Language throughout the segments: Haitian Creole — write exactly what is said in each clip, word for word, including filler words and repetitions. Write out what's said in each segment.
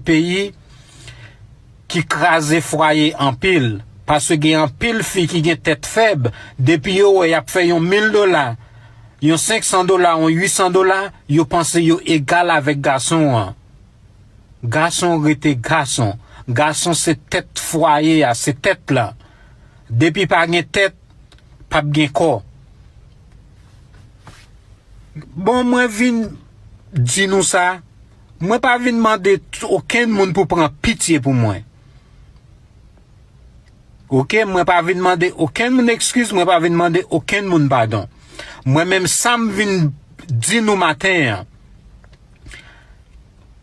peyi ki kraze fwaye anpil. Paske gen anpil fi ki gen tèt fèb, depi yo wè y ap fè yon mil dola, yon senk san dola, yon uit san dola, yo panse yo egal avèk gason an. Gason rete gason. Gason se tèt fwaye a, se tèt la. Depi pa gen tèt, p ap gen kò. Bon, mwen vin di nou sa. Mwen pa vin mande t-, okenn moun pou pran pitye pou mwen. Oke, mwen pa vin mande okenn moun ekskiz, mwen pa vin mande okenn moun padon. Mwen menm, sa m vin di nou maten an,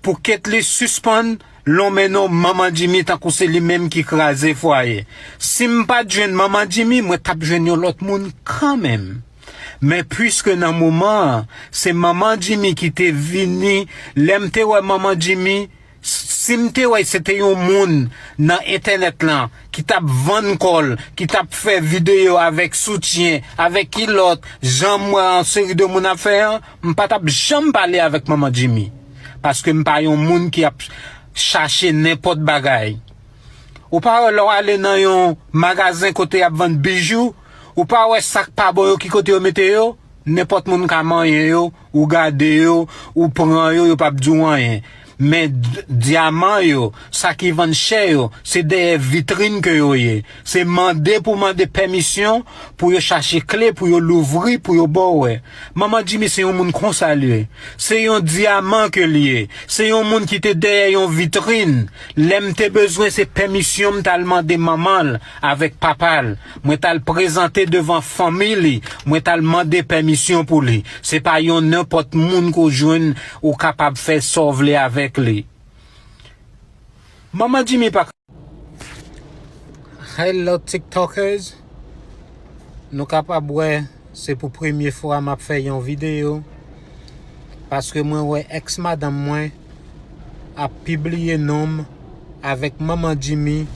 pou Ketly sispann lonmen non Manman Jimmy tankou se li menm ki kraze fwaye. Si m pa t jwenn Manman Jimmy, mwen t ap jwenn yon lòt moun kanmenm. Men piske nan moman an, se Manman Jimmy ki te vini, lè m te wè Manman Jimmy, s-, si m te wè se te yon moun nan entènèt lan ki t ap vann kò l, ki t ap fè videyo avèk soutyen, avèk kilòt, jan m wè yon seri de moun ap fè an, m pa t ap janm pale avèk Manman Jimmy. Paske m pa yon moun ki ap chache nenpòt bagay. Ou pa wè lè w ale nan yon magazen kote y ap vann bijou, ou pa wè sa k pa bon yo ki kote yo mete yo? Nenpòt moun ka manyen yo, ou gade yo, ou pran yo, yo p ap di w anyen. Men d-, dyaman yo, sa ki vann chè yo, se dèyè vitrin ke yo ye. Se mande pou mande pèmisyon, pou yo chache kle, pou yo louvri, pou yo ba w wè. Manman Jimmy se yon moun konsa l ye. Se yon dyaman ke l ye. Se yon moun ki te dèyè yon vitrin. Lè m te bezwen, se pèmisyon m t al mande manman l avèk papa l. Mwen t al prezante devan fanmi li. Mwen t al mande pèmisyon pou li. Se pa yon nenpòt moun ke w jwenn ou kapab fè sa w vle avèk li. Manman Jimmy pa Hello TikTokers. Nou kapab wè se pou premye fwa m ap fè yon videyo, paske mwen wè èks madanm mwen ap pibliye non m avèk Manman Jimmy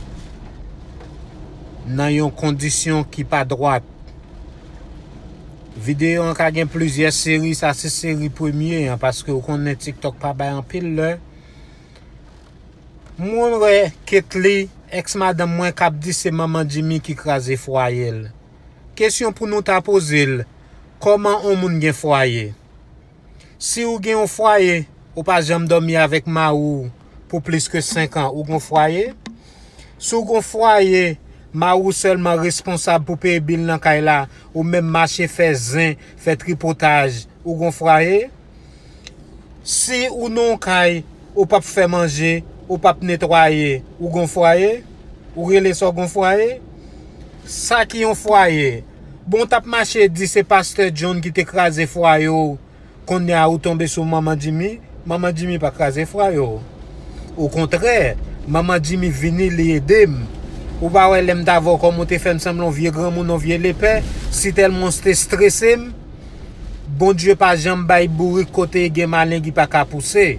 nan yon kondisyon ki pa dwat. Videyo an ka gen plizyè seri, sa se seri premye an, paske w konnen TikTok pa bay anpil lè. Mwen wè Ketly, èks madanm mwen, k ap di se Manman Jimmy ki kraze fwaye l. Kesyon pou nou ta poze l, kòman on moun gen fwaye? Si ou gen yon fwaye, ou pa janm dòmi avèk mari w pou plis ke senk an, ou gon fwaye? Si w gon fwaye, mari w sèlman responsab pou peye bil nan kay la, ou menm mache fè zen, fè tripotaj, ou gon fwaye? Si ou nan yon kay, ou p ap fè manje, ou p ap netwaye, ou gon fwaye? Ou rele sa w gon fwaye? Sa ki yon fwaye? Bon, w t ap mache di se pastè John ki te kraze fwaye w, kounye a ou tonbe sou Manman Jimmy. Manman Jimmy pa kraze fwaye w. Okontrè, Manman Jimmy vini, li ede m. Ou pa wè lè m t avè w, kòman w te fè m sanble yon vye granmoun, yon vye lepè, sitèlman w te strese m? Bondye pa janm bay bourik kote gen maleng li pa ka pouse.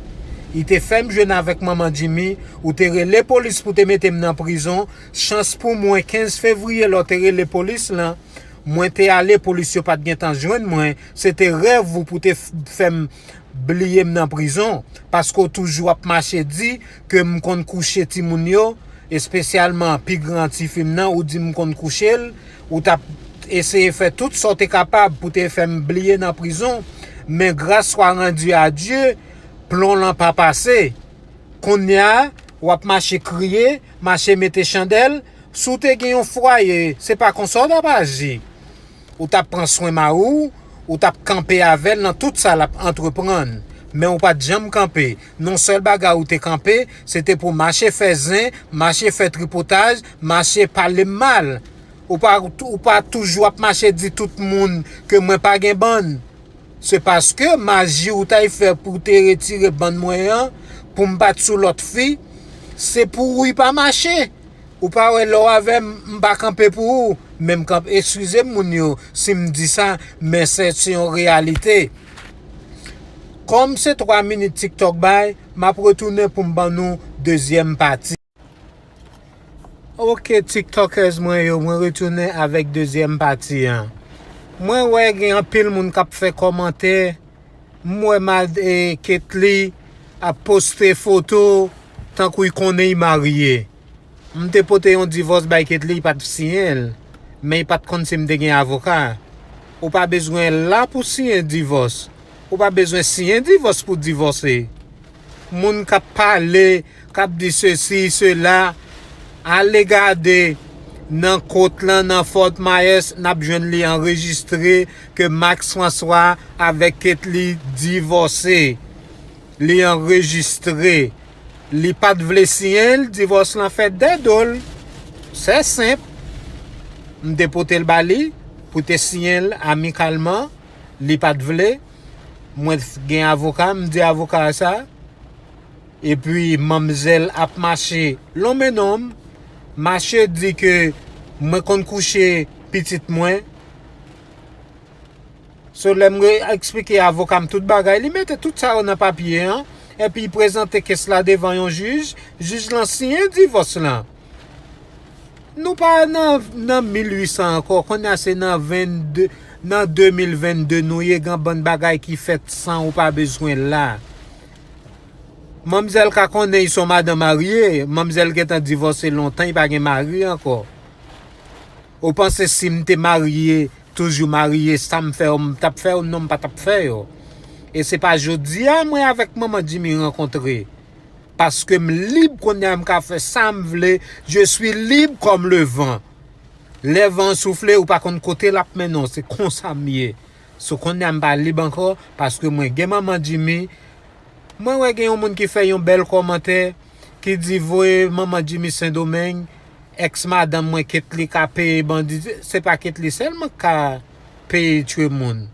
Li te fè m jwenn avèk Manman Jimmy, ou te rele polis pou te mete m nan prizon. Chans pou mwen, kenz fevriye, lè w te rele polis lan, mwen te ale, polis yo pa t gentan jwenn mwen. Se te rèv ou pou te f-, fè m bliye m nan prizon, paske w toujou ap mache di ke m konn kouche timoun yo, espesyalman pi gran tifi m nan, ou di m konn kouche l, ou t ap eseye fè tout sa w te kapab pou te fè m bliye nan prizon, men gras swa randi a Dye, plon lan pa pase. Kounye a, w ap mache kriye, mache mete chandèl. Si w te gen yon fwaye, se pa konsa w t ap aji. Ou t ap pran swen mari w, ou t ap kanpe avè l nan tout sa l ap antreprann. Men ou pa t janm kanpe. Yon sèl bagay ou te kanpe, se te pou w mache fè zen, mache fè tripotaj, mache pale m mal. Ou pa, ou pa toujou ap mache di tout moun ke mwen pa gen bann. Se paske maji ou t al fè pou w te retire bann mwen an, pou m pa t sou lòt fi, se pou ou li pa mache. Ou pa wè lè w avè m, m pa kanpe pou ou, men m kanpe, eskize m moun yo si m di sa, men se, se yon reyalite. Kòm se twa minit TikTok bay, m ap retounen pou m ban nou dezyèm pati. Ok, TikTokers mwen yo, mwen retounen avèk dezyèm pati an. Mwen wè gen anpil moun k ap fè kòmantè. M wè mad-, e, Ketly ap poste foto, Tankou y konnen y marye. M te pote yon divòs bay Ketly, y pa t siyen l. Men y pa t konn si m te gen avoka. Ou pa bezwen la pou siyen divòs. Ou pa bezwen siyen divòs pou divòse. Moun k ap pale, k ap di sesi, sela, ale gade nan kot lan, nan Fort Myers, n ap jwenn li anrejistre ke Max François avèk Ketly divòse. Li anrejistre. Li pa t vle siyen l, divòs lan fèt dèyè do l. Se senp. M te pote l ba li pou te siyen l amikalman. Li pa t vle. Mwen gen avoka, m di avoka a sa. Epi manmzèl ap mache lonmen non m, mache di ke mwen konn kouche pitit mwen. So, lè m re-, eksplike avoka m tout bagay, li mete tout sa yo nan papye an, epi prezante kès la devan yon jij, jij lan siyen divòs lan. Nou pa nan, nan mil uit san ankò, kounye a se nan vennde, nan de mil vennde nou ye, gen bann bagay ki fèt san ou pa bezwen la. Manmzèl ka konnen y se yon madanm marye, manmzèl gentan divòse lontan, y pa gen mari ankò. Ou panse si m te marye, toujou marye, sa m fè yo, m t ap fè yo? Non, m pa t ap fè yo. E se pa jodi a mwen avèk manman Jimmy rankontre. Paske m lib kounye a, m ka fè sa m vle. Je suis libre comme le vent. Lè van an soufle, ou pa konn kote l ap mennen w. Se konsa m ye. So kounye a m pa lib ankò, paske mwen gen manman Jimmy. Mwen wè gen yon moun ki fè yon bèl kòmantè, ki di voye manman Jimmy Sendomeng, èks madanm mwen Ketly ka peye bandi. Se pa Ketly sèlman k ka peye tchwe moun.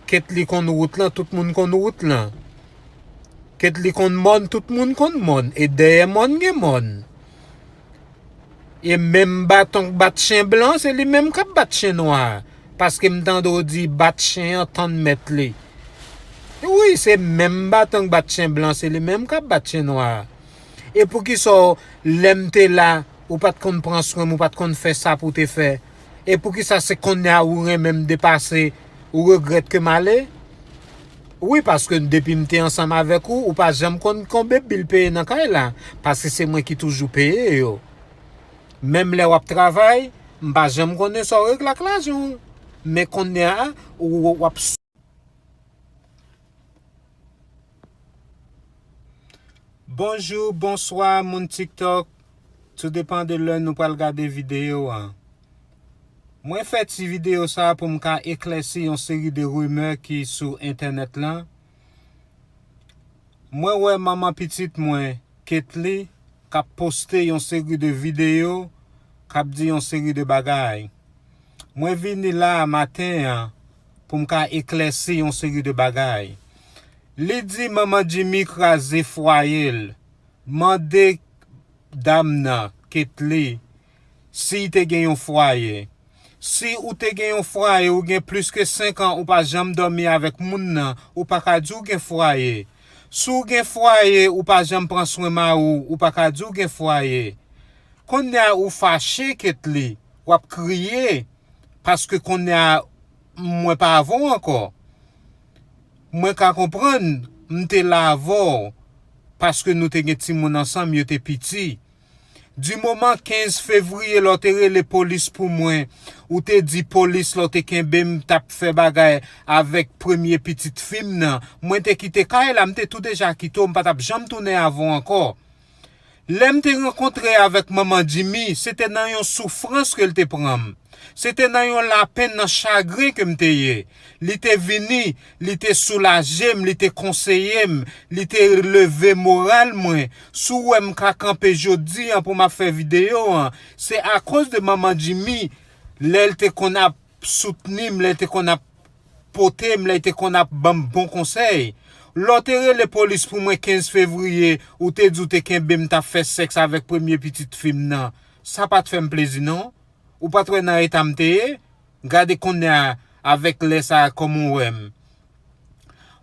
Ketly konn wout lan, tout moun konn wout lan. Ketly konn mòn, tout moun konn mòn. E dèyè mòn gen mòn. E menm baton k bat chen blan, se li menm k ap bat chen nwa. Paske m tande w di bat chen an tann mèt li. Wi, se menm baton k bat chen blan, se li menm k ap bat chen nwa. E poukisa w, lè m te la, ou pa t konn pran swen m, ou pa t konn fè sa pou w te fè? E poukisa se kounye a ou renmen m depase, ou regrèt ke m ale? Wi, paske depi m te ansanm avèk ou, ou pa janm konn konbe bil peye nan kay la, paske se mwen ki toujou peye yo. Menm lè w ap travay, m pa janm konnen sa w regle ak lajan w. Men kounye a, ou, w ap Bonjou, bonswa, moun TikTok. Tou depann de lè nou pral gade videyo an. Mwen fè ti videyo sa a pou m ka eklèsi yon seri de rimè ki sou entènèt lan. Mwen wè manman pitit mwen, Ketly, k ap poste yon seri de videyo, k ap di yon seri de bagay. Mwen vini la a maten an pou m ka eklèsi yon seri de bagay. Li di manman Jimmy kraze fwaye l. Mande dam nan, Ketly, si l te gen yon fwaye. Si ou te gen yon fwaye, ou gen plis ke senk an, ou pa janm dòmi avèk moun nan, ou pa ka di w gen fwaye. Si w gen fwaye, ou pa janm pran swen mari w, ou pa ka di w gen fwaye. Kounye a ou fache, Ketly, w ap kriye, paske kounye a mwen pa avè w ankò. Mwen ka konprann, m te la avè w, paske nou te gen timoun ansanm, yo te piti. Di moman kenz fevriye, lè w te rele polis pou mwen, ou te di polis lè w te kenbe m t ap fè bagay avèk premye pitit fi m nan. Mwen te kite kay la, m te tou deja kite w, m pa t ap janm tounen avè w ankò. Lè m te rankontre avèk manman Jimmy, se te nan yon soufrans ke l te pran m. Se te nan yon lapenn, nan chagren ke m te ye. Li te vini, li te soulaje m, li te konseye m, li te leve moral mwen. Si w wè m ka kanpe jodi an pou m ap fè videyo an, se akoz de manman Jimmy, lè l te konn ap soutni m, lè l te konn ap pote m, lè l te konn ap ban m bon konsèy. Lè w te rele polis pou mwen kenz fevriye, ou te di w te kenbe m t ap fè sèks avèk premye pitit fi m nan. Sa pa t fè m plezi non. Ou pa t wè nan eta m te ye? Gade kounye a avèk lè sa a kòman w wè m.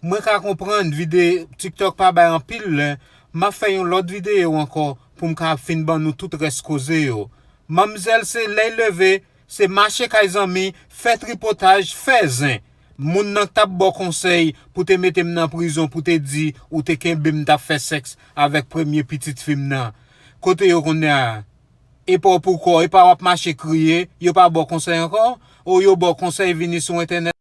Mwen ka konprann vide-, TikTok pa bay anpil lè, m ap fè yon lòt videyo ankò pou m ka fin ban nou tout rès koze yo. Manmzèl se lè l leve, se mache kay zanmi, fè tripotaj, fè zen. Moun nan k t ap ba w konsèy pou te mete m nan prizon, pou te di ou te kenbe m t ap fè sèks avèk premye pitit fi m nan. Kote yo kounye a? E pa w pou kò, e pa w ap mache kriye, yo pa ba w konsèy ankò? Ou yo ba w konsèy vini sou entènèt?